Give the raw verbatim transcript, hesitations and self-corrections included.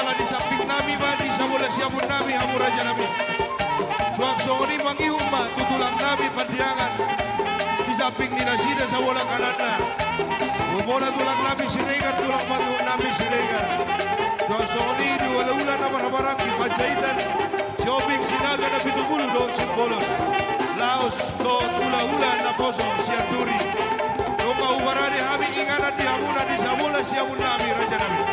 Ala di samping nami ma di sabola siamun nami hamu raja nami. Suang songon i mangihut ma tu tulang nami Pandiangan di samping ni nasida sabola kananna. Bona tulang nami Siregar, tulang pangihut nami Siregar. Suang songon i di hulahula na marhahamaranggi Panjaitan, Sihombing, Sinaga, Napitupulu dohot Simbolon. Laos dohot hulahula naposo Sianturi. Nunga huparade hami inganan di hamuna di sabola siamun nami raja nami.